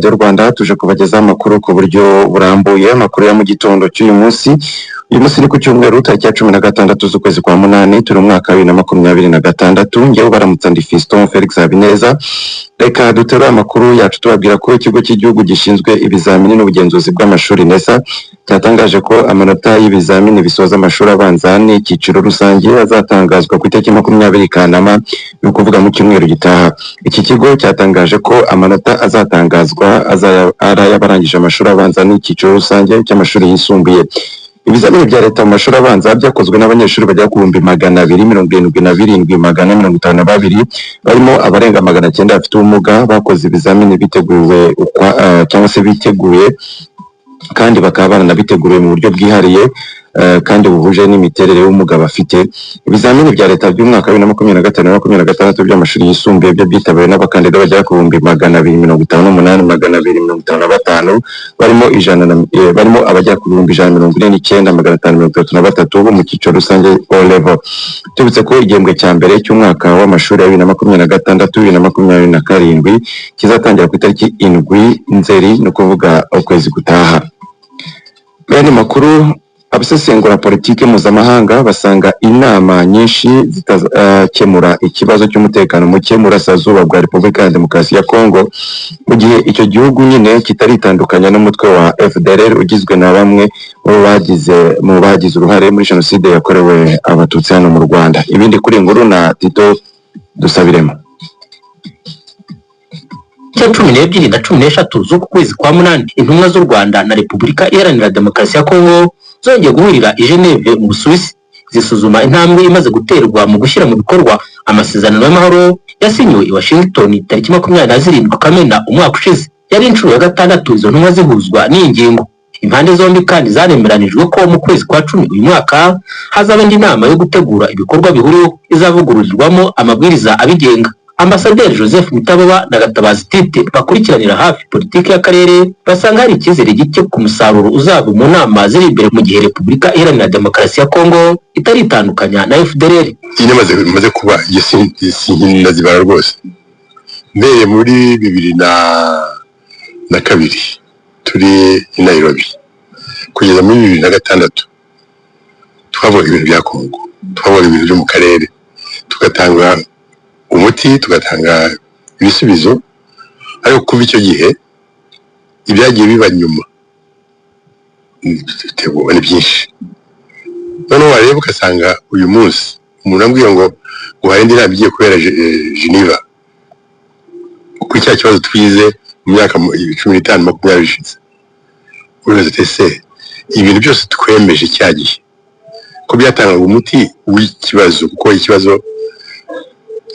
Radiyo Rwanda, tuje kubagezaho amakuru ku buryo burambuye, amakuru ya mu gitondo cy'uyu munsi. Uyu munsi ni ku cyumweru, tariki ya 16 z'ukwezi kwa munani, turi mu mwaka wa 2026. Ngewe baramutsa ndi Fiston Felix Habineza. Reka duterure amakuru yacu tubabwira ko Ikigo cy'Igihugu gishinzwe Ibizamini n'Ubugenzuzi bw'Amashuri, NESA, cyatangaje ko amanota y'ibizamini bisoza amashuri abanza n'icyiciro rusange azatangazwa ku itariki 20 Kanama, ni ukuvuga mu cyumweru gitaha. Iki kigo cyatangaje ko amanota azatangazwa ari ay'abarangije amashuri abanza n'icyiciro rusange cy'amashuri yisumbuye. Ibizamini bya leta mu mashuri abanza byakozwe n'abanyeshuri bagera ku 277,452, barimo abarenga 900 bafite ubumuga. Bakoze ibizamini biteguwe cyangwa se biteguye, kandi bakaba baranabiteguriwe mu buryo bwihariye kandi buhuje n'imiterere y'ubumuga bafite. Ibizamini bya leta by'umwaka wa 2025 na 26 by'amashuri yisumbuye byo byitabiriwe n'abakandida bagera ku 258,255, barimo ijana na, barimo abagera ku 149,533 bo mu cyiciro rusange, O level. Tubutse ko igihembwe cya mbere cy'umwaka w'amashuri ya 2026 2027 kizatangira ku itariki 7 Nzeri, ni ukuvuga ukwezi gutaha. Mu yandi makuru, abasesengura politiki mpuzamahanga basanga inama nyinshi zitazakemura ikibazo cy'umutekano muke mu burasirazuba bwa Repubulika ya Demokarasi ya Kongo, mu gihe icyo gihugu nyine kitaritandukanya n'umutwe wa FDLR ugizwe na bamwe mu bagize uruhare muri jenoside yakorewe Abatutsi hano mu Rwanda. Ibindi kuri iyi nkuru na Tito Dusabiremo. Cya 12 na 13 z'uku kwezi kwa munani, intumwa z'u Rwanda na Repubulika Iharanira Demokarasi ya Kongo zongeye guhurira i Geneve mu Busuwisi, zisuzuma intambwe imaze guterwa mu gushyira mu bikorwa amasezerano y'amahoro yasinyiwe i Washington tariki 27 Kamena umwaka ushize. Yari inshuro ya gatandatu izo ntumwa zihuzwa n'iyi ngingo. Impande zombi kandi zaremeranijwe ko mu kwezi kwa cumi uyu mwaka hazaba indi nama yo gutegura ibikorwa bihuriweho, izavugururirwamo amabwiriza abigenga. Ambasaderi Joseph Mutaboba na Gatabazi Tite bakurikiranira hafi politiki y'akarere basanga hari icyizere gike ku musaruro uzava mu nama ziri imbere, mu gihe Repubulika Iharanira Demokarasi ya Kongo itaritandukanya na FDLR. Inama zimaze kuba iyo sinkindazibara rwose. Mbereye muri 2002 turi i Nairobi kugeza muri 2006, twavugaga ibintu bya Kongo, twavugaga ibintu byo mu karere, tugatanga umuti, tugatanga ibisubizo. Ariko kuva icyo gihe, ibyagiye biba nyuma biteye ubwoba, ni byinshi. Noneho wareba ugasanga uyu munsi umuntu ambwiye ngo hari indi nama igiye kubera Geneva kuri cya kibazo twize mu myaka 15, 20 ishize, uribaza uti: "Ese ibintu byose twemeje cya gihe ko byatangaga umuti w'ikibazo?" Kuko ikibazo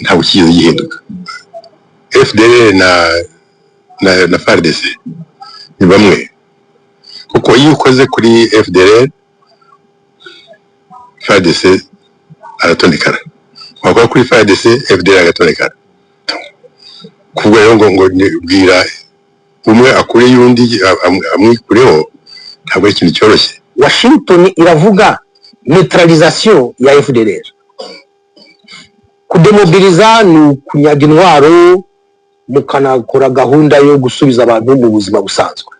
ntabwo kigeze gihinduka. FDLR na FARDC ni bamwe, kuko iyo ukoze kuri FDLR, FARDC aratonekara, wakora kuri FARDC, FDLR agatonekara. Kuvuga rero ngo bwira umwe akure y'undi amwikureho, ntabwo ari ikintu cyoroshye. Washington iravuga neutralisation ya FDLR. Kudemobiliza ni ukunyaga intwaro, mukanakora gahunda yo gusubiza abantu mu buzima busanzwe.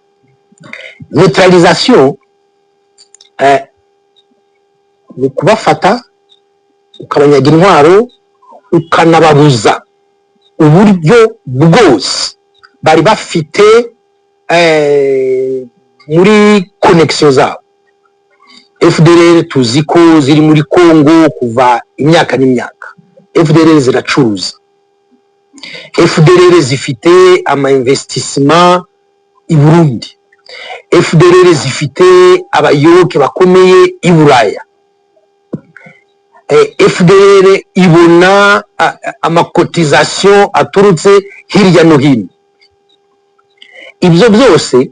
Neutralisation ni ukubafata ukabanyaga intwaro, ukanababuza uburyo bwose bari bafite muri connexion zabo. FDLR tuzi ko ziri muri Congo kuva imyaka n'imyaka. FDLR ziracuruza, FDLR zifite ama investissement i Burundi, FDLR zifite abayoboke bakomeye i Buraya. FDLR ibona ama cotisation aturutse hirya no hino. Ibyo byose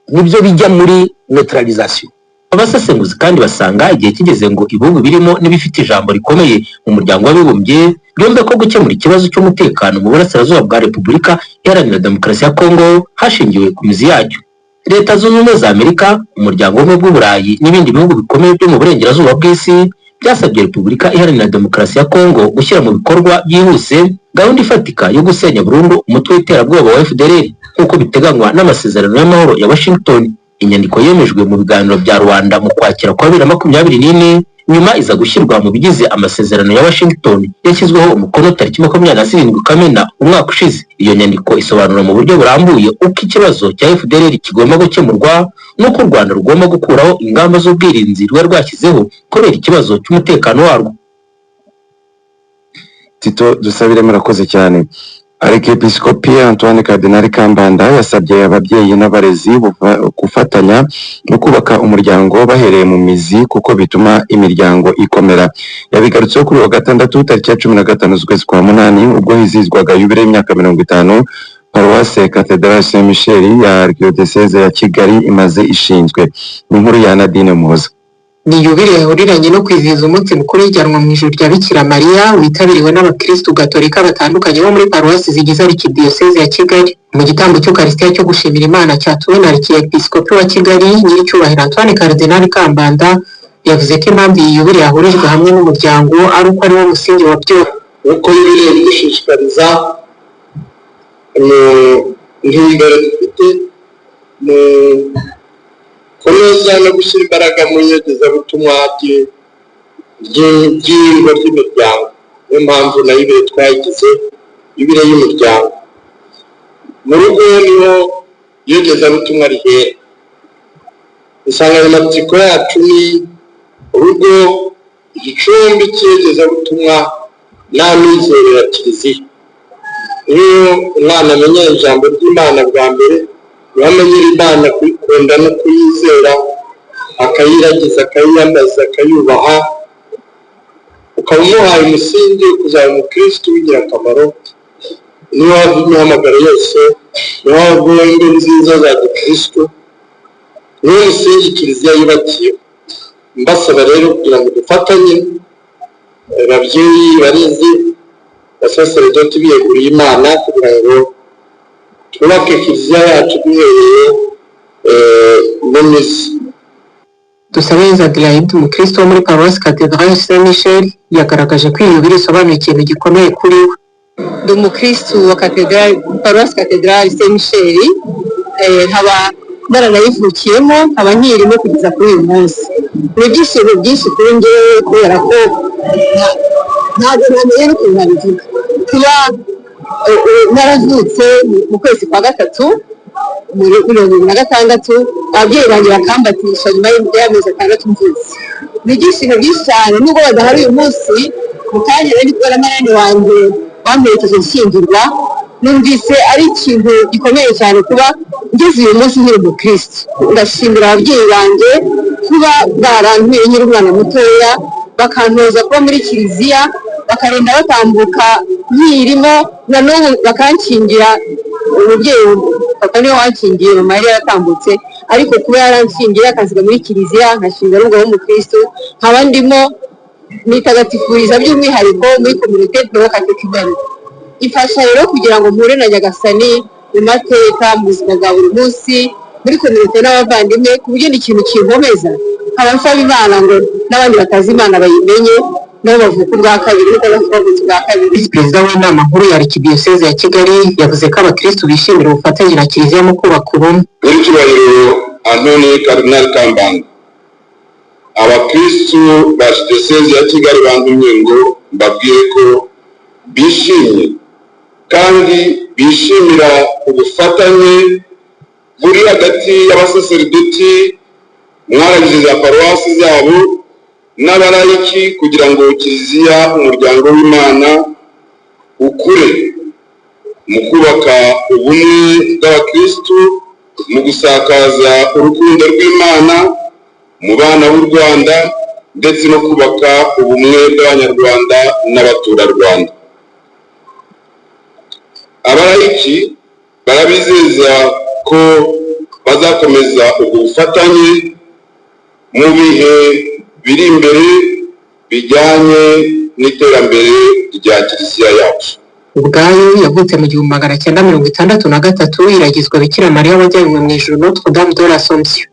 nibyo bijya muri neutralisation. Abasesenguzi kandi basanga igihe kigeze ngo ibihugu birimo n'ibifite ijambo rikomeye mu Muryango w'Abibumbye byumve ko gukemura ikibazo cy'umutekano mu burasirazuba bwa Repubulika Iharanira Demokarasi ya Kongo hashingiwe ku mizi yacyo. Leta Zunze Ubumwe za Amerika, Umuryango w'Ubumwe bw'Uburayi n'ibindi bihugu bikomeye byo mu burengerazuba bw'isi. Byasabye Repubulika Iharanira Demokarasi ya Kongo gushyira mu bikorwa byihuse gahunda ifatika yo gusenya burundu umutwe w'iterabwoba wa FDLR, nk'uko biteganywa n'amasezerano y'amahoro ya Washington. Inyandiko yemejwe mu biganiro bya Rwanda mu Kwakira kwa 2024, nyuma iza gushyirwa mu bigize amasezerano ya Washington yashyizweho umukono tariki 27 Kamena umwaka ushize. Iyo nyandiko isobanura mu buryo burambuye uko ikibazo cya FDLR kigomba gukemurwa, n'uko u Rwanda rugomba gukuraho ingamba z'ubwirinzi rwari rwashyizeho kubera ikibazo cy'umutekano warwo. Tito Dusabire, murakoze cyane. Arkiyepiskopi Antoine Cardinal Kambanda yasabye ababyeyi n'abarezi gufatanya mu kubaka umuryango bahereye mu mizi, kuko bituma imiryango ikomera. Yabigarutseho kuri uwa gatandatu, tariki ya 15 z'ukwezi kwa munani, ubwo hizihizwaga yubile y'imyaka 50 Paruwase Cathedrale Saint Michel ya Archdiocese ya Kigali imaze ishinzwe. Ni inkuru ya Nadine Muhoza. Ni yubile yahuriranye no kwizihiza umunsi mukuru w'ijyanwa mu ijuru rya Bikira Mariya, witabiriwe n'abakirisitu gatolika batandukanye bo muri paruwasi zigize Arikidiyoseze ya Kigali. Mu gitambo cy'Ukarisitiya cyo gushimira Imana cyatuwe na Arkiyepiskopi wa Kigali, Nyiricyubahiro Antoine Cardinal Kambanda, yavuze ko impamvu iyi yubile yahurijwe hamwe n'umuryango ari uko ari wo musingi wa byose. Nk'uko yubile idushishikariza, mu ntumbero dufite mu kunoza no gushyira imbaraga mu iyogezabutumwa ry'ingo, ry'imiryango. Niyo mpamvu na yubile twayigize yubile y'umuryango. Mu rugo niho iyogezabutumwa rihera. Insanganyamatsiko yacu ni urugo, igicumbi cy'iyogezabutumwa n'amizero ya Kiliziya. Iyo umwana amenya ijambo ry'Imana bwa mbere, niho amenyera Imana, kuyikunda no kuyizera, akayiragiza, akayiyambaza, akayubaha, ukaba umuhaye umusingi wo kuzaba umukirisitu w'ingirakamaro. Niyo wava imihamagaro yose, niyo wava ingo nziza za gikirisitu, niwo musingi Kiliziya yubakiyeho. Mbasaba rero kugira ngo dufatanye, ababyeyi, barezi, abasaseredoti biyeguriye Imana, kugira ngo twubake Kiliziya yacu duhereye mu mizi. Dusabeyezu Adelaide, umukristo wo muri Paruwasi Cathedrale Saint Michel, yagaragaje ko iyi yubile isobanuye ikintu gikomeye kuri we. Ndi umukristu wa Katedrali, Paruwasi Katedrali Saint Michel, nkaba naranayivukiyemo, nkaba nkirimo kugeza kuri uyu munsi. Ni ibyishimo byinshi kuri njyewe, kubera ko ntabwo namenye n'ukuntu nabivuga, kuba naravutse mu kwezi kwa gatatu muri 76, ababyeyi banjye bakambatisha nyuma y'amezi 6 mvutse. Ni ibyishimo byinshi cyane, nubwo badahari uyu munsi. Mu kanya rero ndi kumwe na marraine wanjye wamperekeje nshyingirwa. Numvise ari ikintu gikomeye cyane kuba ngeze uyu munsi nkiri umukristo. Ndashimira ababyeyi banjye kuba barantuye nkiri umwana mutoya, bakantoza kuba muri Kiliziya, bakarinda batambuka nkirimo, na n'ubu bakanshyingira. Umubyeyi, papa niwe wanshyingiye, mama yari yaratambutse, ariko kuba yaranshyingiye akansiga muri Kiliziya, nkashinga n'umugabo w'umukristo, nkaba ndimo nitagatifuriza by'umwihariko muri communauté néo-catéchumène, ifasha rero kugira ngo mpure na Nyagasani mu mateka, mu buzima bwa buri munsi, muri communauté n'abavandimwe, ku buryo ni ikintu kinkomeza, nkaba nsaba Imana ngo n'abandi batazi Imana bayimenye, nabo bavuka ubwa kabiri nk'uko bavutse ubwa kabiri. Visi Perezida w'Inama Nkuru ya Arikidiyoseze ya Kigali yavuze ko abakirisitu bishimira ubufatanye na Kiliziya mu kubaka ubumwe. Nyiricyubahiro Antoni Cardinal Kambanda, abakirisitu ba Diyoseze ya Kigali bantumye ngo mbabwire ko bishimye kandi bishimira ubufatanye buri hagati y'abasaseridoti mwaragije za paruwasi zabo n'abalayiki, kugira ngo Kiliziya, umuryango w'Imana, ukure mu kubaka ubumwe bw'abakirisitu, mu gusakaza urukundo rw'Imana mu bana b'u Rwanda, ndetse no kubaka ubumwe bw'Abanyarwanda n'abaturarwanda. Abalayiki barabizeza ko bazakomeza ubwo bufatanye mu bihe biri imbere bijyanye n'iterambere rya Kiliziya yacu. Ubwayo yavutse mu 1963, iragizwa Bikira Mariya wajyanywe mu ijuru, Notre Dame de l'Assomption.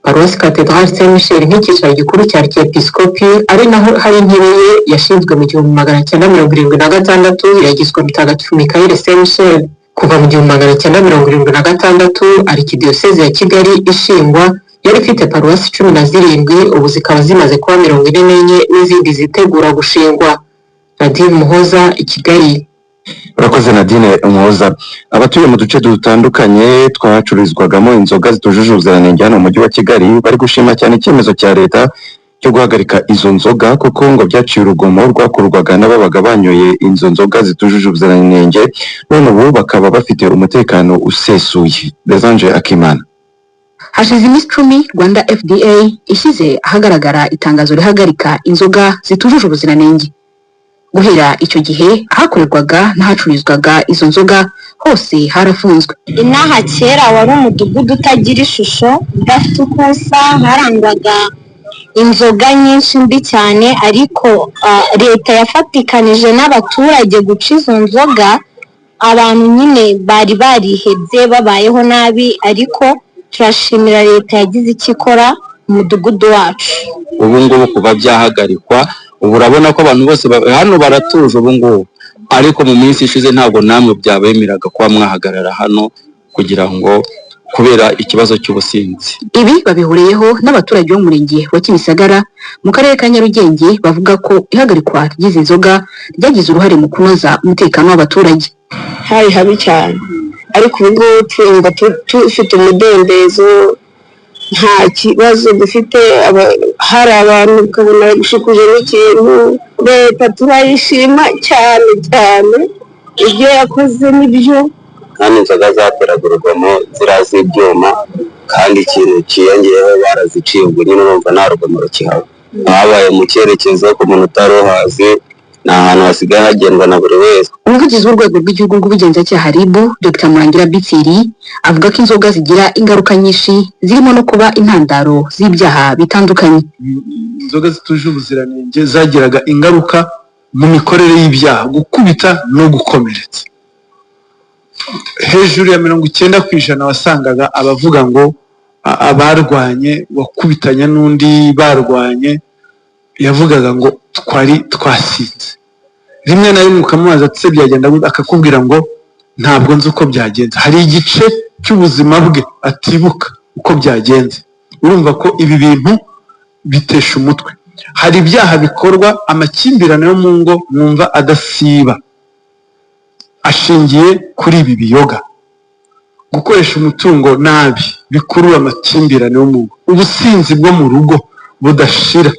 Paruwasi Cathedrale Saint Michel nk'icyicaro gikuru cya Arkiyepiskopi, ari naho hari intebe ye, yashinzwe mu 1976, iragizwa Mutagatifu Mikayeli Saint Michel. Kuva mu 1976 Arikidiyosezi ya Kigali ishingwa, yari ifite paruwasi 17, ubu zikaba zimaze kuba 44 n'izindi zitegura gushingwa. Nadine Muhoza, i Kigali. Urakoze, Nadine Umuhoza. Abatuye mu duce dutandukanye twacururizwagamo inzoga zitujuje ubuziranenge hano mu mujyi wa Kigali bari gushima cyane icyemezo cya leta cyo guhagarika izo nzoga, kuko ngo byaciye urugomo rwakorwaga n'ababaga banyoye izo nzoga zitujuje ubuziranenge, none ubu bakaba bafite umutekano usesuye. Desanje Akimana. Hashize iminsi 10 Rwanda FDA ishyize ahagaragara itangazo rihagarika inzoga zitujuje ubuziranenge. Guhera icyo gihe, ahakorerwaga n'ahacururizwaga izo nzoga hose harafunzwe. Inaha kera wari umudugudu utagira ishusho, udafite uko usa, harangwaga inzoga nyinshi mbi cyane, ariko leta yafatikanije n'abaturage guca izo nzoga. Abantu nyine bari barihebye, babayeho nabi, ariko turashimira leta yagize icyo ikora mu mudugudu wacu. Ubu ngubu kuva byahagarikwa, ubu urabona ko abantu bose hano baratuje ubu ngubu, ariko mu minsi ishize ntabwo namwe byabemeraga kuba mwahagarara hano kugira ngo kubera ikibazo cy'ubusinzi. Ibi babihuriyeho n'abaturage bo mu murenge wa Kimisagara mu karere ka Nyarugenge, bavuga ko ihagarikwa ry'izi nzoga ryagize uruhare mu kunoza umutekano w'abaturage. Hari habi cyane, ariko ubu ngubu twumva dufite umudendezo, nta kibazo dufite. Hari abantu ukabona gushikuje n'ikintu. Leta turayishima cyane cyane, ibyo yakoze nibyo. Kandi inzoga zateraga urugomo ziriya z'ibyuma, kandi ikintu cyiyongeyeho baraziciye, ubwo nyine urumva nta rugomo rukihaba. Habaye mu cyerekezo ku muntu utari uhazi, ni ahantu hasigaye hagendwa na buri wese. Umuvugizi w'urwego rw'igihugu rw'ubugenzacyaha RIB, Dr Murangira Bitsiri, avuga ko inzoga zigira ingaruka nyinshi zirimo no kuba intandaro z'ibyaha bitandukanye. Inzoga zitujuje ubuziranenge zagiraga ingaruka mu mikorere y'ibyaha, gukubita no gukomeretsa. Hejuru ya 90% wasangaga abavuga ngo abarwanye, wakubitanye n'undi barwanye, yavugaga ngo twari twasinze. Rimwe na rimwe ukamubaza ati: "Se byagenda gute?" Akakubwira ngo ntabwo nzi uko byagenze. Hari igice cy'ubuzima bwe atibuka uko byagenze. Urumva ko ibi bintu bitesha umutwe. Hari ibyaha bikorwa, amakimbirane yo mu ngo mwumva adasiba ashingiye kuri ibi biyoga. Gukoresha umutungo nabi bikurura amakimbirane yo mu ngo, ubusinzi bwo mu rugo budashira,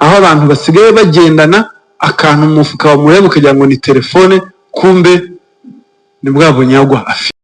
aho abantu basigaye bagendana akantu mu mufuka, wamureba ukagira ngo ni telefone, kumbe ni bwa bunyagwa afite.